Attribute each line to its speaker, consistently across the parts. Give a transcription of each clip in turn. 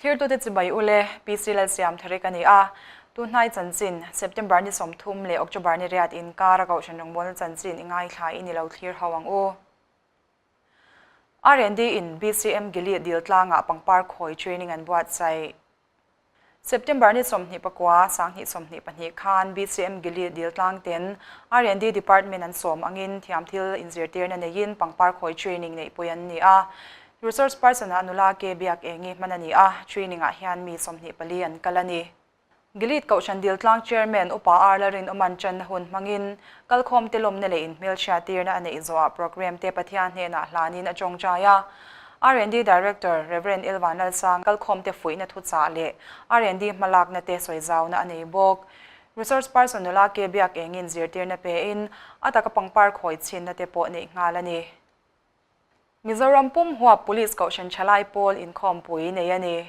Speaker 1: Thirtute chibai ule, PC Lalsiamthari ka ni a. Tunhnai chanchin, September ni 30 leh October ni riat inkar a kohhran rawngbawlna chanchin i ngaithla i ni lo thlir ho ang u. R&D in BCM Gilead dil tlangah pangpar khawi training an buatsaih. September ni 29, 2022 khan BCM Gilead dil tlang ten R&D Department an sawm angin thiamthil inzirtirna neiin pangpar khawi training neihpui an ni a. Resource person ah nula ke biak engi hman a ni a, training ah hian mi 24 an kal a ni. Gilead Kohhran dil tlang Chairman Upa R Lalrinawman channa hun hmangin kalkhawm te lawmna leh inhmelchhiatirna a neih zawhah programme te Pathian hnenah hlanin a tawngtai a. R&D Director Rev L Vanlalsang kalkhawm te fuihna thuchah leh R&D hmalakna te sawizauna a nei bawk. Resource person nula ke biak engin zirtirna pein a taka pangpar khawi chhinna te pawh neih nghal a ni. Mizoram pum huap Police Kohhran Thalai Pawl inkhawmpui nei a ni.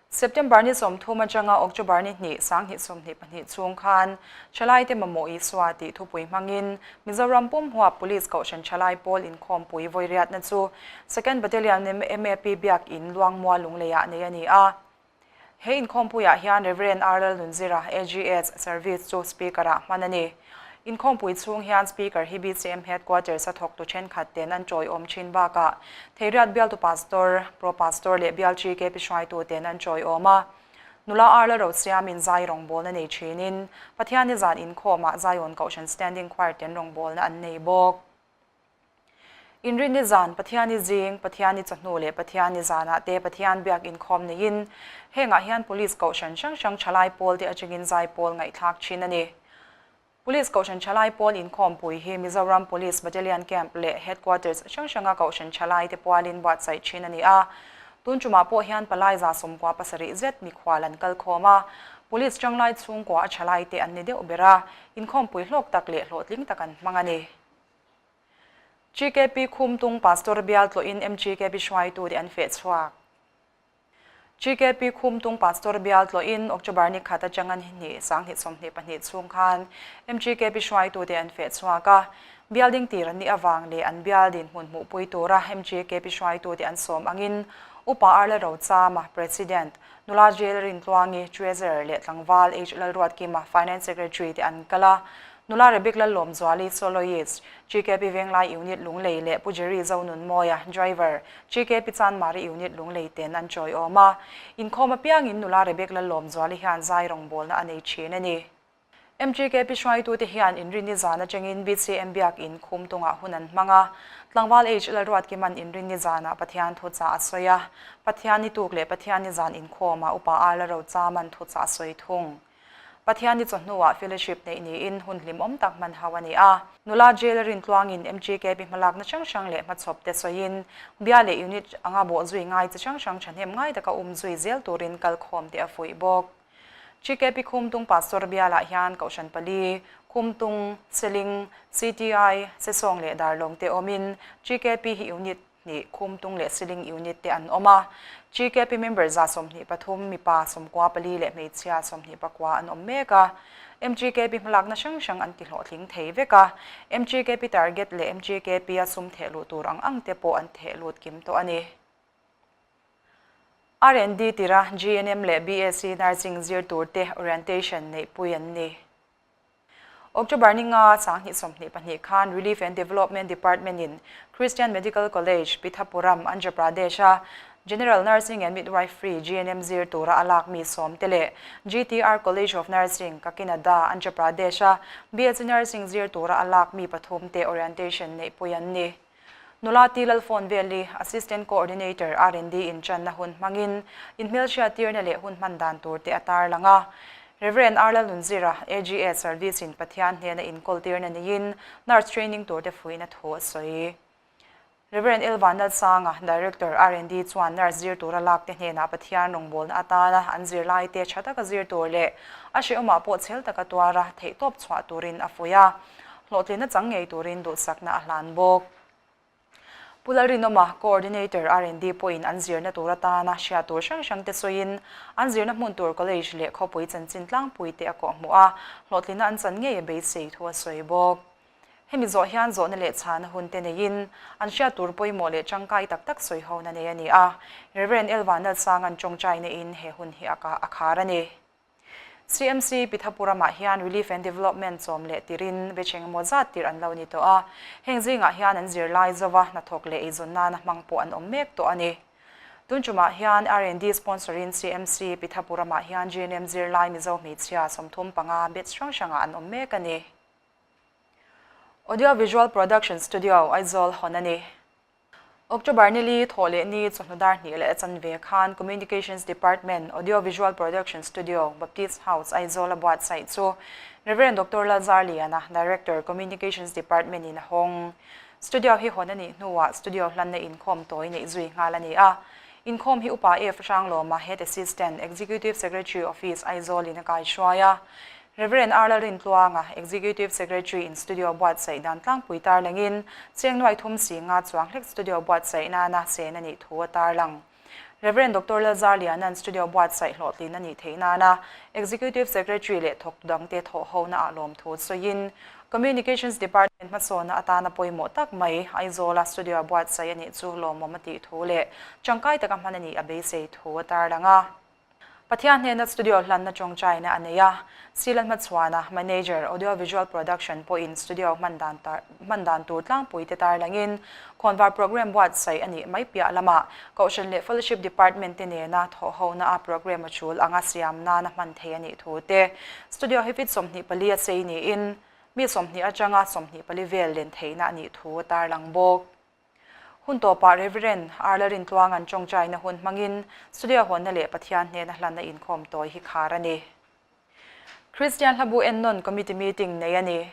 Speaker 1: September ni 30 atanga October ni 2 2022 chhung khan Thalai te mamawh Isua tih thupui hmangin Mizoram pum huap Police Kohhran Thalai Pawl inkhawmpui vawiriatna chu Second Battalion MAP biak in Luangmual Lungleiah nei a ni a. He inkhawmpuiah hian Rev R Lalnunzira, AGS, Service chu Speaker-ah hman a ni. Inkhawmpui chhung hian Speaker hi BCM Headquarters a thawktu thenkhat ten an tawiawm thin bakah Theiriat bialtu Pastor, Pro Pastor leh bial GKP hruaitu ten an tawiawm a. Nula Ar Lalrosiamin zai rawngbawlna nei thinin Pathianni zan inkhawmah Zion Kohhran Standing Choir ten rawngbawlna an nei bawk. Inrinni zan, Pathianni zing, Pathianni chawhnu leh Pathianni zanah te Pathian biak inkhawm neiin hengah hian Police Kohhran hrang hrang thalai pawl te atangin zai pawl ngaihthlak thin a ni. Police Kohhran Thalai Pawl inkhawmpui hi Mizoram Police Battalion Camp leh Headquarters hrang hranga Kohhran Thalai te pualin buatsaih thin a ni a. Tun tumah pawh hian palai 97 zet mikhual an kal khawm a, Police tanglai chhungkua a thalai te an ni deuh ber a, inkhawmpui hlawk tak leh hlawhtling tak an hmang a ni. GKP Khumtung Pastor bial tlawhin MGKP hruaitu te an feh chhuak. GKP Khumtung Pastor bial tlawhin October ni khat atanga ni hnih 2022 chhung khan MGKP hruaitute an feh chhuak a. Bial ding tir an nih avang leh an bial dinhmun hmuhpui tura MGKP hruaitute an sawm angin Upa R Lalrochama, President, Nula J Lalrintluangi, Treasurer leh Tlangval H Lalruatkima, Finance Secretary te an kal a. Nula Rebik Lallawmzuali, Soloist, GKP Venglai Unit Lunglei leh Pu Jerry Zonunmawia, Driver, GKP Chanmari Unit Lunglei ten an tawiawm a. Inkhawm apiangin nula Rebek Lallawmzuali hian zai rawngbawlna a nei thin a ni. MGKP hruaitute hian inrinni zan atangin BCM biak in Khumtungah hun an hmang a. Tlangval H Lalruatkima'n inrinni zanah Pathian thuchah a sawi a. Pathian ni tuk leh Pathian ni zan inkhawmah Upa A Lalrochama'n thuchah a sawi thung. Pathian ni chawhnuah fellowship neih niin hun hlimawm tak hman ho a ni a. Nula jail a rintluangin MGKP hmalakna hrang hrang leh hmachhawp te sawiin bia leh unit anga bawhzui ngai chi hrang hrang thahnem ngai taka um zui zel turin kalkhawm te a fuih bawk. GKP Khumtung Pastor bialah hian Kohhran pali, Khumtung, Seling, CTI, Sesawng leh Darlawng te awmin GKP hi unit hnih Khumtung leh Siling unit te an awm a. GKP member 23, mipa 94 leh hmeichhia 29 an awm mek a. MGKP hmalakna hrang hrang an tihlawhtling thei vek a. MGKP target leh MGKP a sum theh luh tur ang ang te pawh an theh lut kim tawh a ni. R&D tira GNM leh BSc Nursing zir tur te orientation neihpui an ni. October ni nga 2022 khan Relief and Development Department in Christian Medical College, Pithapuram, Andhra Pradesh a General Nursing and Midwifery, GNM, zir tura a lak mi sawm te leh GTR College of Nursing, Kakinada, Andhra Pradesh a BSc Nursing zir tura a lak mi pathum te orientation neihpui an ni. Nula T Lalfawnveli, Assistant Coordinator, R&D in channa hun hmangin inhmelhriattirna leh hun hman dan tur te a tarlang a. Rev R Lalnunzira, AGS Service in Pathian hnena inkawltirna niin Nurse Training tur te fuihna thu a sawi. Rev L Vanlalsanga, Director, R&D chuan Nurse zir tura lak te hnenah Pathian rawngbawlna atana an zirlai te tha taka zir tur leh a hrehawmah pawh chhel taka tuara theihtawp chhuah turin a fuih a. Hlawhtlinna chang ngei turin duhsakna a hlan bawk. Pu Lalrinawma, Coordinator, R&D pawhin an zirna tur atana hriat tur hrang hrang te sawiin an zirna hmun tur college leh khawpui chanchin tlangpui te a kawhhmuh a, hlawhtlinna an chan ngei a beisei thu a sawi bawk. Hemi zawh hian zawhna leh chhana hun te neiin an hriat tur pawimawh leh tangkai tak tak sawi hona nei a ni a. Rev. Elvanlalsanga'n tawngtaina in he hun hi a khar a ni. CMC Pithapuramah hian Relief and Development chawm leh tirin batch engemaw zat tirh an lo ni tawh a. Heng zingah hian an zirlai zova hnathawk leh eizawn nana hmang pawh an awm mek tawh a ni. Tun tumah hian R&D sponsor-in CMC Pithapuramah hian GNM zirlai Mizo hmeichhia 35 batch hrang hrangah an awm mek a ni. Audio Visual Production Studio, Aizawl hawn a ni. October ni li thawh leh ni chawhnu dar hnih leh a chanve khan Communications Department Audio Visual Production Studio, Baptist House, Aizawl a buatsaih chu Rev. Doctor Lalzarliana, Director, Communications Department in a hawng. Studio hi hawn a nih hnuah studio hlanna inkhawm tawi neih zui nghal a ni a. Inkhawm hi Upa F. Hranglawma, Head Assistant, Executive Secretary Office, Aizawl in a kaihruai a. Rev. R. Lalrintluanga, Executive Secretary in studio buatsaih dan tlangpui tarlangin cheng nuai thum si nga chuang hlek studio buatsaih nana chen a nih thu a tarlang. Rev. Doctor Lalzarliana'n studio buatsaih hlawhtlin a nih theih nana Executive Secretary leh thawktu dangte thawh hona ah lawm thu sawiin Communications Department hmasawna atana pawimawh tak mai Aizawla studio buatsaih a nih chu lawmawm a tih thu leh tangkai taka hman a nih a beisei thu a tarlang a. Pathian hnena studio hlanna tawngtaina a nei a, Sila hmachhuana Manager, Audio Visual Production pawhin studio hman dan hman dan tur tlangpui te tarlangin khawnvar programme buatsaih a nih mai piah lamah Kohhran leh Fellowship Department te nena thawhhona a programme a tul anga siam nana hman thei a nih thu te studio hi feet 24 a chei niin mi 20 atanga 24 vel len theihna a nih thu a tarlang bawk. Hun tawpah Rev. R. Lalrintluanga'n tawngtaina hun hmangin studio hawnna leh Pathian hnena hlanna inkhawm tawi hi khar a ni. Kristian Hlabu Ennawn Committee meeting nei a ni.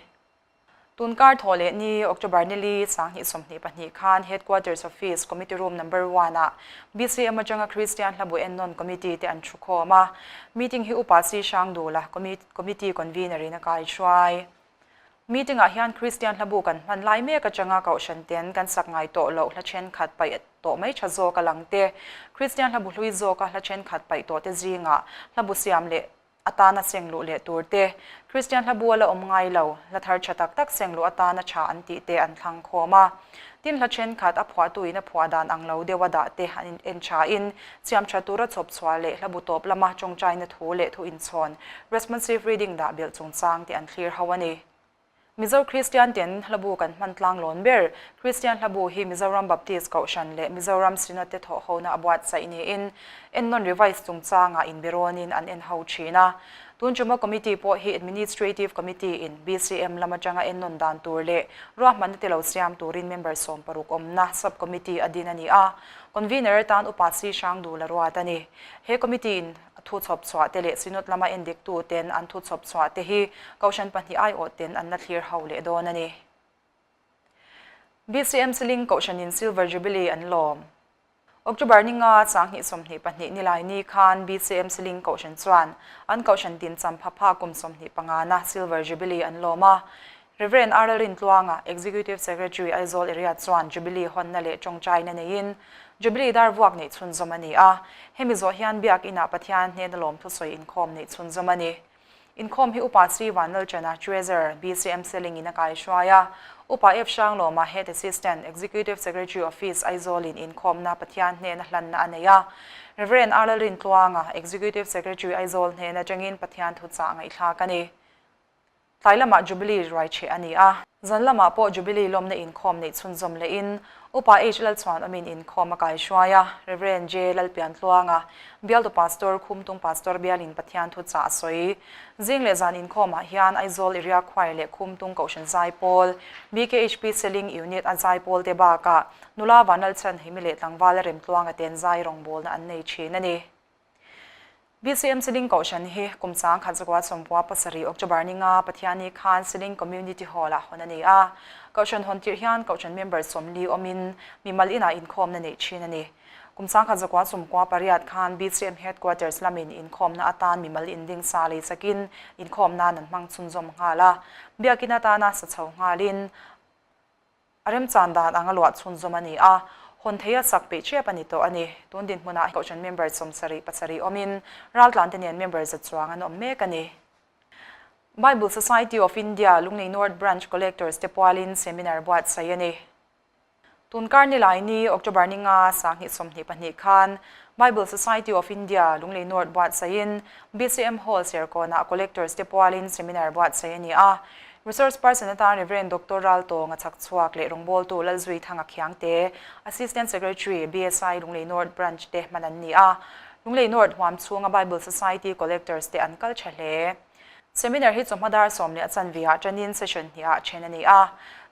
Speaker 1: Tunkar thawh leh ni October ni li 2022 khan Headquarters Office Committee Room Number One ah BCM atanga Kristian Hlabu Ennawn Committee te an thukhawm a. Meeting hi Upa C. Hrangdula, Committee Convener in a kaihruai. Meeting ah hian Kristian hlabu kan hman lai mek atanga kohhran ten kan sak ngai tawh loh hla thenkhat paih tawh mai tha zawk a lang te, Kristian hlabu hlui zawka hla thenkhat paih tawh te zingah hlabu siam leh atana seng luh leh tur te, Kristian hlabu a la awm ngai lo, hla thar tha tak tak seng luh atana tha an tih te an thlang khawm a. Tin hla thenkhat a phuahtu in a phuah dan ang lo deuh a dah te an en tha in siam tha tura chhawp chhuah leh hlabu tawp lama tawngtaina thu leh thu inchhawn, responsive reading, dah belh chungchang te an thlir ho a ni. Mizo Kristian ten hlabu kan hman tlang lawn ber. Kristian hlabu hi Mizoram Baptist Kohhran leh Mizoram Synod te thawh hona a buatsaih niin ennawn revise chungchangah inbirawnin an en ho thin a. Tun chuma Committee pawh hi Administrative Committee in BCM lam atanga ennawn dan tur leh ruahmanna te lo siam turin member 16 awmna Sub Committee a din a ni a. Convener atan Upa C. Hrangdula ruat a ni. He Committee in thu chhawp chhuah te leh Synod lama endiktu ten an thu chhawp chhuah te hi Kohhran pahnih aiawh ten an la thlir ho leh dawn a ni. BCM Siling Kohhranin Silver Jubilee an lawm. October ni nga 2022 nilai ni khan BCM Siling Kohhran chuan an Kohhran din champha pha kum 25 na Silver Jubilee an lawm a. Rev. R. Rintluanga, Executive Secretary Aizawl Area chuan Jubilee hawnna leh tawngtaina neiin Jubilee dar vuak neih chhunzawm a ni a. Hemi zawh hian Biakinah Pathian hnena lawmthusawi inkhawm neih chhunzawm a ni. Inkhawm hi Upa Sri Vanlalchana, Treasurer, BCM Seling in a kaihruai a. Upa F. Hranglawma, Head Assistant, Executive Secretary Office, Aizawl in inkhawmna Pathian hnena hlanna a nei a. Rev. R. Lalrintluanga, Executive Secretary, Aizawl hnen atangin Pathian thuchah ngaihthlak a ni. Tlai lamah Jubilee ruai cheh a ni a. Zan lamah pawh Jubilee lawmna inkhawm neih chhunzawm lehin Upa H. Lalchhuan awmin inkhawm a kaihruai a, Rev. J. Lalpiantluanga, Bialtu Pastor, Khumtung Pastor bialin Pathian thuchah a sawi. Zing leh zan inkhawmah hian Aizawl Area Choir leh Khumtung Kohhran Zaipawl, BKHP Seling Unit a Zaipawl te bakah nula Vanlalchhanhimi leh tlangval Remtluanga ten zai rawngbawlna an nei thin a ni. BCM Siling Kohhran hi kum 1997 October ni nga Pathianni khan Siling Community Hall-ah hawn a ni a. Kohhran hawn tirh hian Kohhran member 40 awmin mimal inah inkhawmna neih thin a ni. Kum 1998 khan BCM Headquarters lamin inkhawmna atan mimal inding sa lei chakin inkhawm nan an hmang chhunzawm nghal a. Biakin atana sa chho nghalin A remchan dan anga luah chhunzawm a ni a, hawn theia sak peih ṭiap a ni tawh a ni. Tun dinhmunah Kohhran member 77 awmin raltlante nen member za chuang an awm mek a ni. Bible Society of India, Lunglei North Branch Collectors te pualin seminar buatsaih a ni. Tunkar nilai ni, October ni nga, 2022 khan Bible Society of India, Lunglei North buatsaihin BCM Hall Serkawnah Collectors te pualin seminar buatsaih a ni a. Resource person atan Rev. Doctor Raltawnga chhakchhuak leh rawngbawltu Lalzuithanga Khiangte, Assistant Secretary, BSI Lunglei North Branch te hman an ni a. Lunglei North huam chhunga Bible Society Collectors te an kal tha hle. Seminar hi chawhma dar 10 a chanve ah tanin session hnih ah then a ni a.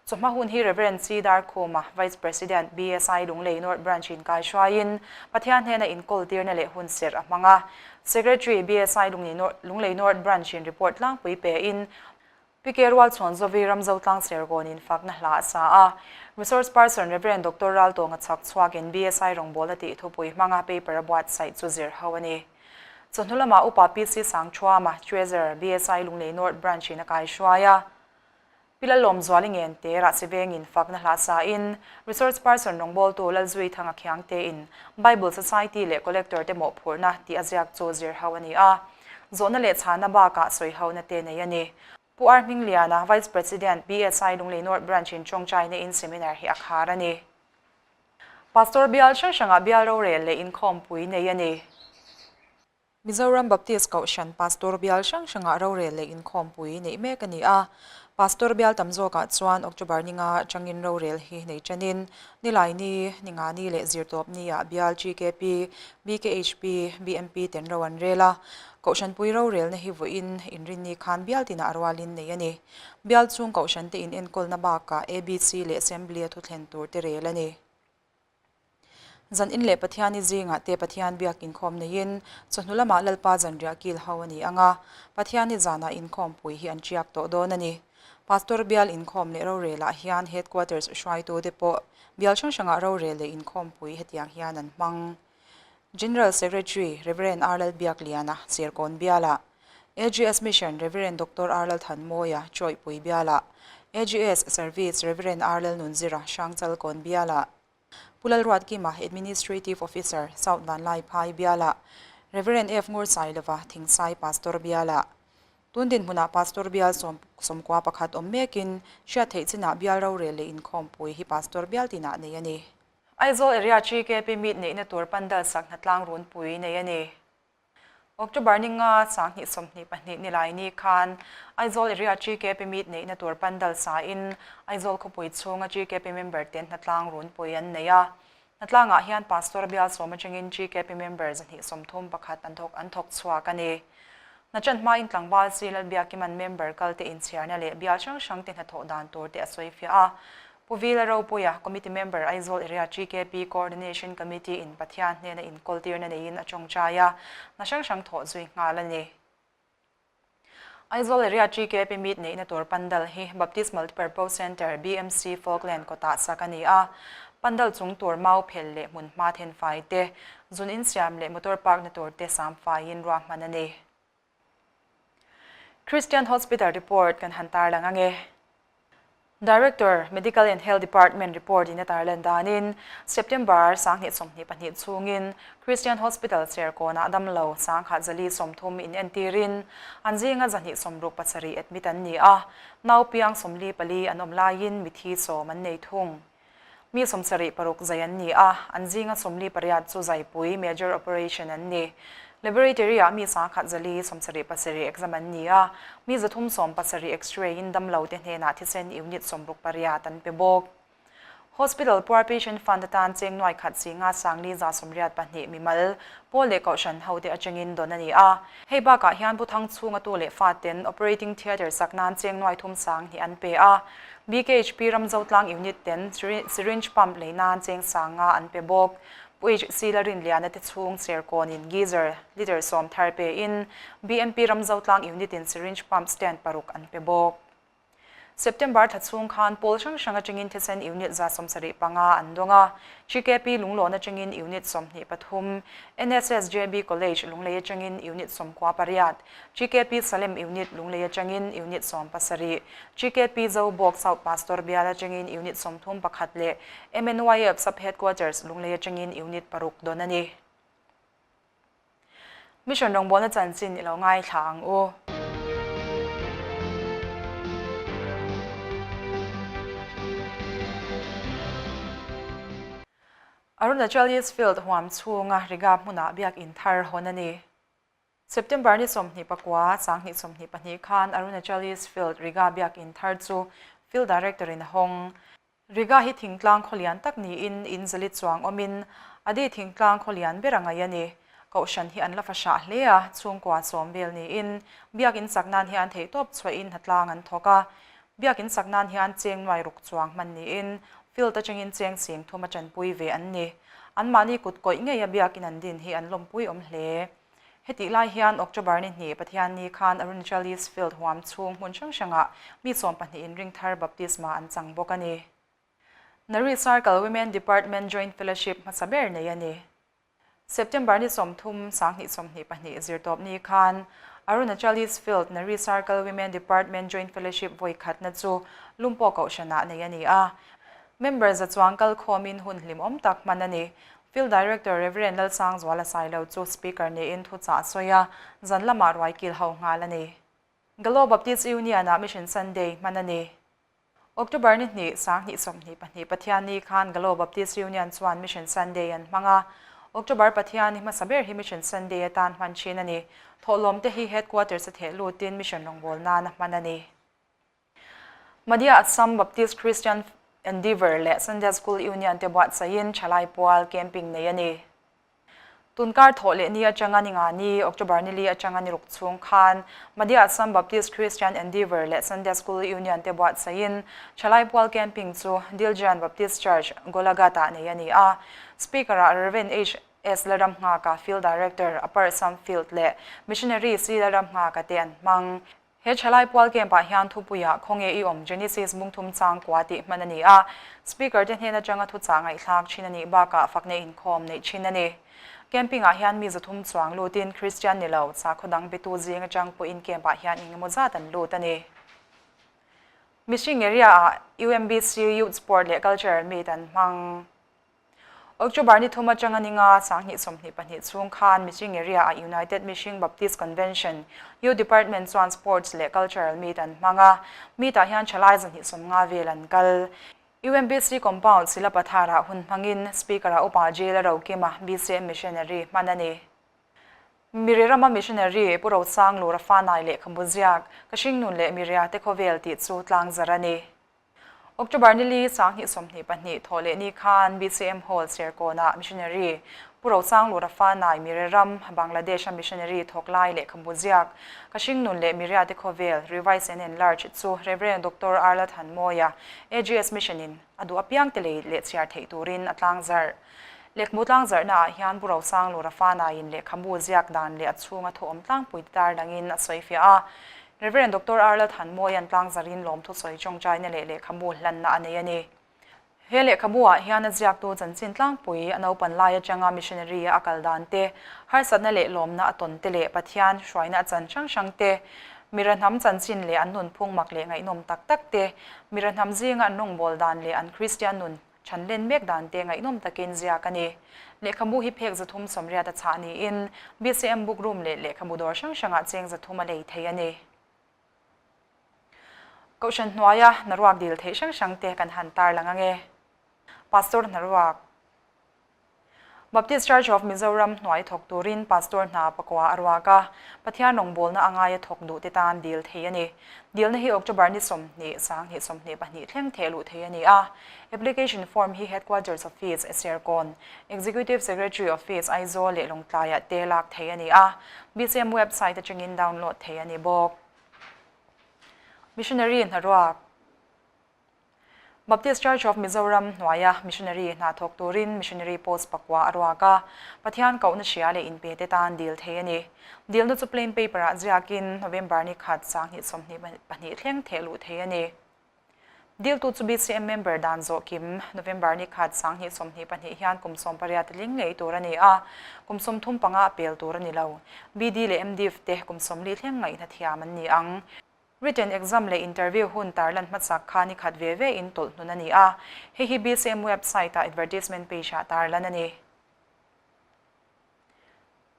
Speaker 1: Chawhma hun hi Rev. C. Darkhuma, Vice President, BSI Lunglei North Branch in kai hruaiin Pathian hnena inkawl tirna leh hun serh a hmang a. Secretary, BSI Lunglei North Branch in report tlangpui pein PK Rualchhawn Zovi Ramzotlang Serkawn in fakna hla a sa a. Resource person Rev. Doctor Raltawnga chhak chhuakin BSI rawngbawlna tih thupui hmanga paper a buatsaih chu zir ho a ni. Chawhnu lamah Upa PC Sangthuama, Treasurer, BSI Lunglei North Branch in a kai hruai a. Pi Lalawmzuali Ngente, Rahsivengin fakna hla sain Resource Person rawngbawltu Lalzuithanga Khiangtein Bible Society leh Collector te mawhphurhna tih a ziak chu zir ho a ni a. Zawhna leh chhana bakah sawi hona te nei a ni. Pu Ar Hmingliana, Vice President, BSI Lunglei North Branch in tawngtaina in seminar hi a khar a ni. Pastor bial hrang hrangah bial rorel leh inkhawmpui nei a ni. Mizoram Baptist Kohhran Pastor bial hrang hrangah rorel leh inkhawmpui neih mek a ni a. Pastor bial tam zawkah chuan October ninga atangin rorel hi nei tanin Nilaini, Ningani leh Zirtawpni ah bial GKP, BKHP, BMP ten ro an rel a. Kohhranpui rorelna hi vawiin inrinni khan bial tinah rualin nei a ni. Bial chhung kohhran te in enkawlna bakah ABC leh Assembly a thuthlen tur te rel a ni. Zan in leh Pathiani zingah te Pathian biak inkhawm neiin chawhnu lamah Lalpa zanriah kil ho a ni ang a, Pathiani zanah inkhawmpui hi an tiak tawh dawn a ni. Pastor bial inkhawm leh rorelah hian Headquarters hruaitute pawh bial hrang hrangah rorel leh inkhawmpui hetiang hian an hmang. General Secretary Rev. R. Lalbiakliana, Serkawn bialah, AGS Mission Rev. Doctor R. Lalthanmawia, Chawihpui bialah, AGS Service Rev. R. Lalnunzira, Hrangchalkawn bialah, Pu Lalruatkima, Administrative Officer, South Vanlaiphai bialah, Rev. F. Ngursailova, Thingsai Pastor bialah, Tun dinhmunah Pastor bial 91 awm mekin hriat theih chinah bial rorel leh inkhawmpui hi Pastor bial tinah nei a ni. Aizawl area GKP meet neihna tur pandal sak hnatlang runpui nei a ni. October ni nga 2022 nilai ni khan Aizawl area GKP meet neihna tur pandal sain Aizawl khawpui chhunga GKP member ten hnatlang runpui an nei a. Hnatlangah hian Pastor bial sawm atangin GKP member 231 an thawk an thawk chhuak a ni. Hnachan hmain tlangval chi Lalbiakiman member kalte inchhiarna leh bial hrang hrangte hnathawh dan turte a sawifiah a. Pu Vila Ropuia, Committee Member, Aizawl Area GKP Coordination Committee in Pathian hnena inkawltirna neiin a tawngtai a, hna hrang hrang thawh zui nghal a ni. Aizawl Area GKP Meet neihna tur pandal hi Baptist Multipurpose Centre, BMC, Falkland kawtah sak a ni a. Pandal chung tur mau phel leh hmun hma thenfai te, zun insiam leh motor park na tur te sam faiin ruahman a ni. Christian Hospital report kan han tarlang ange. Director, Medical and Health Department report in a tarlan danin September 2022 chhungin Christian Hospital Serkawnah damlo 1430 in entirin an zinga 267 admit an ni a, nau piang 44 an awm laiin mithi 10 an nei thung. Mi 76 zai an ni a, an zinga 48 chu zaipui, major operation, an ni. Laboratory-ah mi 1177 exam an ni a, mi 370 X-ray in damlo te hnenah thisen unit 68 an pe bawk. Hospital Poor Patient Fund atan cheng nuai khat zinga 5182 mimal, pawl leh kohhran ho te atangin dawn a ni a. Hei bakah hian Buthang chhunga tu leh faten operating theatre sak nan cheng nuai thum sang hnih an pe a. BKHP Ramzotlang Unit ten syringe pump lei nan cheng sanga an pe bawk. Pu HC Larinliana te chhung Serkawnin geyser litre 10 thar pe in BMP Ramzotlang Unit in syringe pump stand paruk an pe bawk. September thla chhung khan pawl hrang hrang atangin thisen unit 75 an dawng a, GKP Lunglawn atangin unit 23, NSSJB College Lunglei atangin unit 98, GKP Salem Unit Lunglei atangin Unit 17, GKP Zobawk South Pastor Bial atangin Unit 31 leh MNYF Sub Headquarters Lunglei atangin Unit 6 dawn a ni. Mission rawngbawlna chanchin i lo ngaithla ang u. Arunachal East Field huam chhunga Riga hmunah biakinn thar hawn a ni. September ni 29, 2022 khan Arunachal East Field Riga biakinn thar chu Field Director in a hawng. Riga hi thingtlang khawlian tak niin in zalit chuang awmin Adi thingtlang khawlian ber a ngaih a ni. Kohhran hi an la fahrah hle a, chhungkua sawm vel niin biakinn sak nan hian theihtawp chhuahin hnatlang an thawk a. Biakinn sak nan hian cheng nuai ruk chuang hman niin field atangin cheng sing thum a tanpui ve an ni. Anmahni kut kawih ngeia biakinn an din hi an lawmpui awm hle. Hetih lai hian October ni hnih Pathianni khan Arunachal East Field huam chhung hmun hrang hrangah mi 12 in ringthar baptisma an chang bawk a ni. Nari Circle Women Department Joint Fellowship hmasa ber nei a ni. September ni 30, 2022 zirtawpni khan Arunachal East Field Nari Circle Women Department Joint Fellowship vawi khatna chu Lumpawh Kohhranah nei a ni a. Member za chuang kal khawmin hun hlimawm tak hman a ni. Field Director Rev. Lalsangzuala Sailo chu Speaker niin thuchah a sawi a, zan lamah ruai kil ho nghal a ni. Galo Baptist Union-ah Mission Sunday hman a ni. October ni hnih, 2022 Pathianni khan Galo Baptist Union chuan Mission Sunday an hmang a. October Pathianni hmasa ber hi Mission Sunday atan hman thin a ni. Thawhlawmte hi Headquarters a theh lutin Mission rawngbâwl nana hman a ni. Madhya Assam Baptist Christian Endeavour leh Sunday School Union te buatsaihin thalai pual camping nei a ni. Tunkar thawh leh ni atanga ni nga ni, October ni li atanga ni ruk chhung khan Madhya Assam Baptist Christian Endeavour leh Sunday School Union te buatsaihin thalai pual camping chu Diljan Baptist Church, Golaghat-ah nei a ni a. Speaker-ah Rev. H. S. Lalramnghaka, Field Director, Upper Assam Field leh Missionary C. Lalramnghaka te an hmang. He thalai pual camp-ah hian thupuiah khawnge i awm Genesis bungthum changkua tih hman a ni a, Speaker te hnen atanga thuchah ngaihthlak thin a nih bakah fakna inkhawm neih thin a ni. Camping-ah hian mi 300 chuang lutin Kristian ni lo sakhaw dang betu zing atang pawhin camp-ah hian eng emaw zat an lut a ni. Mihring area-ah UMBC Youth Sport leh Cultural Meet an hmang. October ni thum atanga ni nga 2022 chhung khan Mihring area-ah United Mihring Baptist Convention, Youth Department chuan Sports leh Cultural Meet an hmang a, Meet-ah hian thalai 250 vel an kal. UMBC Compound Silapatharah hun hmangin Speaker-ah Upa Jail-a Rokima BCM Missionary hman a ni. Miri rama Missionary Pu Rosang Lura Fanai lehkhabu ziak, Ka hringnun leh Miria te khawvel tih chu tlangzar a ni. October ni li 2022 thawh leh ni khan BCM Hall Serkawnah Missionary Pu Rosang Lura Fanai Mire ram Bangladesh-a Missionary thawk lai lehkhabu ziak Ka hringnun leh Miria te khawvel Revise and Enlarge chu Rev. Doctor Arla Thanmawia AGS Mission-in a duh apiang te lei leh chhiar theih turin a tlangzarh. Lehkhabu tlangzarhnaah hian Pu Rosang Lura Fanaiin lehkhabu ziak dan leh a chhunga thawhawm tlangpui te tarlangin a sawi fiah a. Rev. Doctor Arla Thanmawia'n tlangzarin lawmthu sawi tawngtaina leh lehkhabu hlanna a nei a ni. He lehkhabu-ah hian a ziaktu chanchin tlangpui a naupan lai atanga missionary-a a kal dan te, harsatna leh lawmna a tawn te leh Pathian hruaina a chan hrang hrang te, mira hnam chanchin leh an nunphung mak leh ngaihnawm tak tak te, mira hnam zinga an rawngbâwl dan leh an Kristian nun Chhan len mek dan te ngaihnawm takin ziak a ni. Lehkhabu hi phek 380 a chhah niin BCM book room leh lehkhabu dawr hrang hrangah cheng 300 a lei thei a ni. Kohhran hnuaia hnaruak dil theih hrang hrang te kan han tarlang ange. Pastor hnaruak. Baptist Church of Mizoram hnuai thawk turin Pastor hna pakua a ruak a, Pathian rawngbawlna a ngaia thawk duh te tan dil thei a ni. Dilna hi October ni 20, 2022 thleng theh luh thei a ni a. Application form hi Headquarters Office, Serkawn, Executive Secretary Office, Aizawl leh Lawngtlaiah te lak thei a ni a, BCM website atangin download thei a ni bawk. Missionary hnaruak. Baptist Church of Mizoram hnuaia missionary hna thawk turin missionary post pakua a ruak a, Pathian kohna hria leh inpe te tan dil thei a ni. Dilna chu plain paper-ah ziakin November ni khat 2022 thleng theh luh thei a ni. Diltu chu BCM member dan zawh kim November ni khat 2022 hian kum 18 tling ngei tur a ni a, kum 35 a pel tur a ni lo. BD leh MDiv te kum 40 thleng ngaihna thiam an ni ang. Written exam leh interview hun tarlan hmasak kha ni khat ve ve in tawlh hnun a ni a, hei hi BCM website-ah advertisement page-ah tarlan a ni.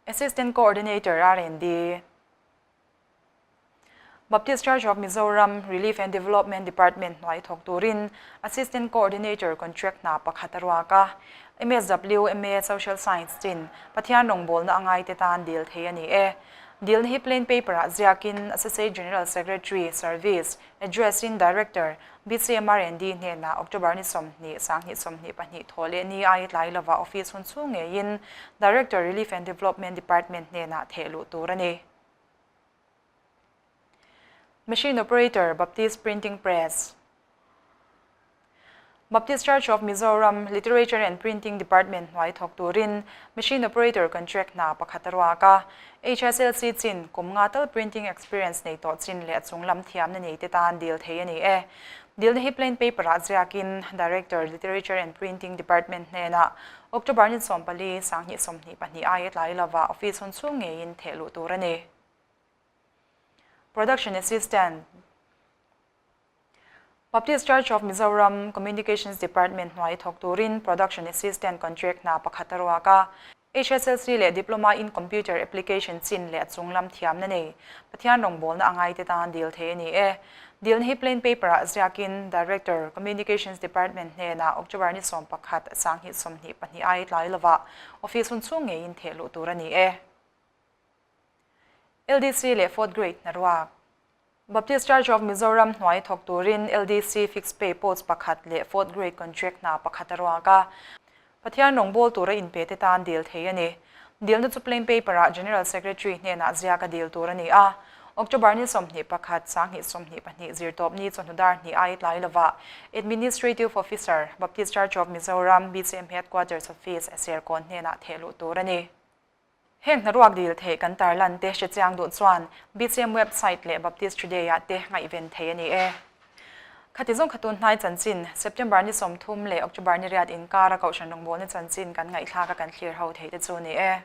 Speaker 1: Assistant Coordinator R&D. Baptist Church of Mizoram Relief and Development Department hnuai thawk turin Assistant Coordinator contract hna pakhat a ruak a. MSW, MA Social Science chin Pathian rawngbawlna a ngaite tan dil thei a ni e. Dilna hi plain paper ah ziakin Associate General Secretary, Service, Address in Director, BCMRND hnenah October ni 20, 2022 thaw leh ni aia tlai lova office hun chhung ngeiin Director, Relief and Development Department hnenah theh luh tur a ni. Machine Operator, Baptist Printing Press. Baptist Church of Mizoram Literature and Printing Department hnuai thawk turin Machine Operator contract hna pakhat a ruak a. HSLC chin kum nga tal printing experience nei tawh chin leh a chung lam thiamna nei te tan dil thei a ni e. Dilna hi plain paper ah ziakin Director, Literature and Printing Department hnenah October ni 14, 2022 aia tlai lova office hun chhung ngeiin theh luh tur a ni. Production Assistant, Baptist Church of Mizoram Communications Department hnuai thawk turin Production Assistant contract hna pakhat a ruak a. HSLC leh Diploma in Computer Application chin leh a chung lam thiamna nei Pathian rawngbawlna a ngaite tan dil thei a ni e. Dilna hi plain paper ah ziakin Director, Communications Department hnenah October ni 11, 2022 aia tlai lovah office hun chhung ngeiin theh luh tur a ni e. LDC leh Fourth Grade hna ruak. Baptist Church of Mizoram hnuai thawk turin LDC Fixed Pay Post pakhat leh Fourth Grade Contract hna pakhat a ruak a. Pathian rawngbâwl tura inpe te tan dil thei a ni. Dilna chu plain paper-ah General Secretary hnenah ziak a dil tur a ni a. October ni 21, 2022 zirtawpni chawhnu dar hnih aia tlai lovah Administrative Officer, Baptist Church of Mizoram, BCM Headquarters Office, Serkawn hnenah theh luh tur a ni. Heng hnaruak dil theih kan tarlan te hre chiang duh chuan BCM website leh Baptist Today ah te ngaihven thei a ni e. Khati zawng kha tun hnai chanchin, September ni 30 leh October ni riat inkara Kohhran rawngbawlna chanchin kan ngaihthlak a kan thlir ho theih te chu a ni e.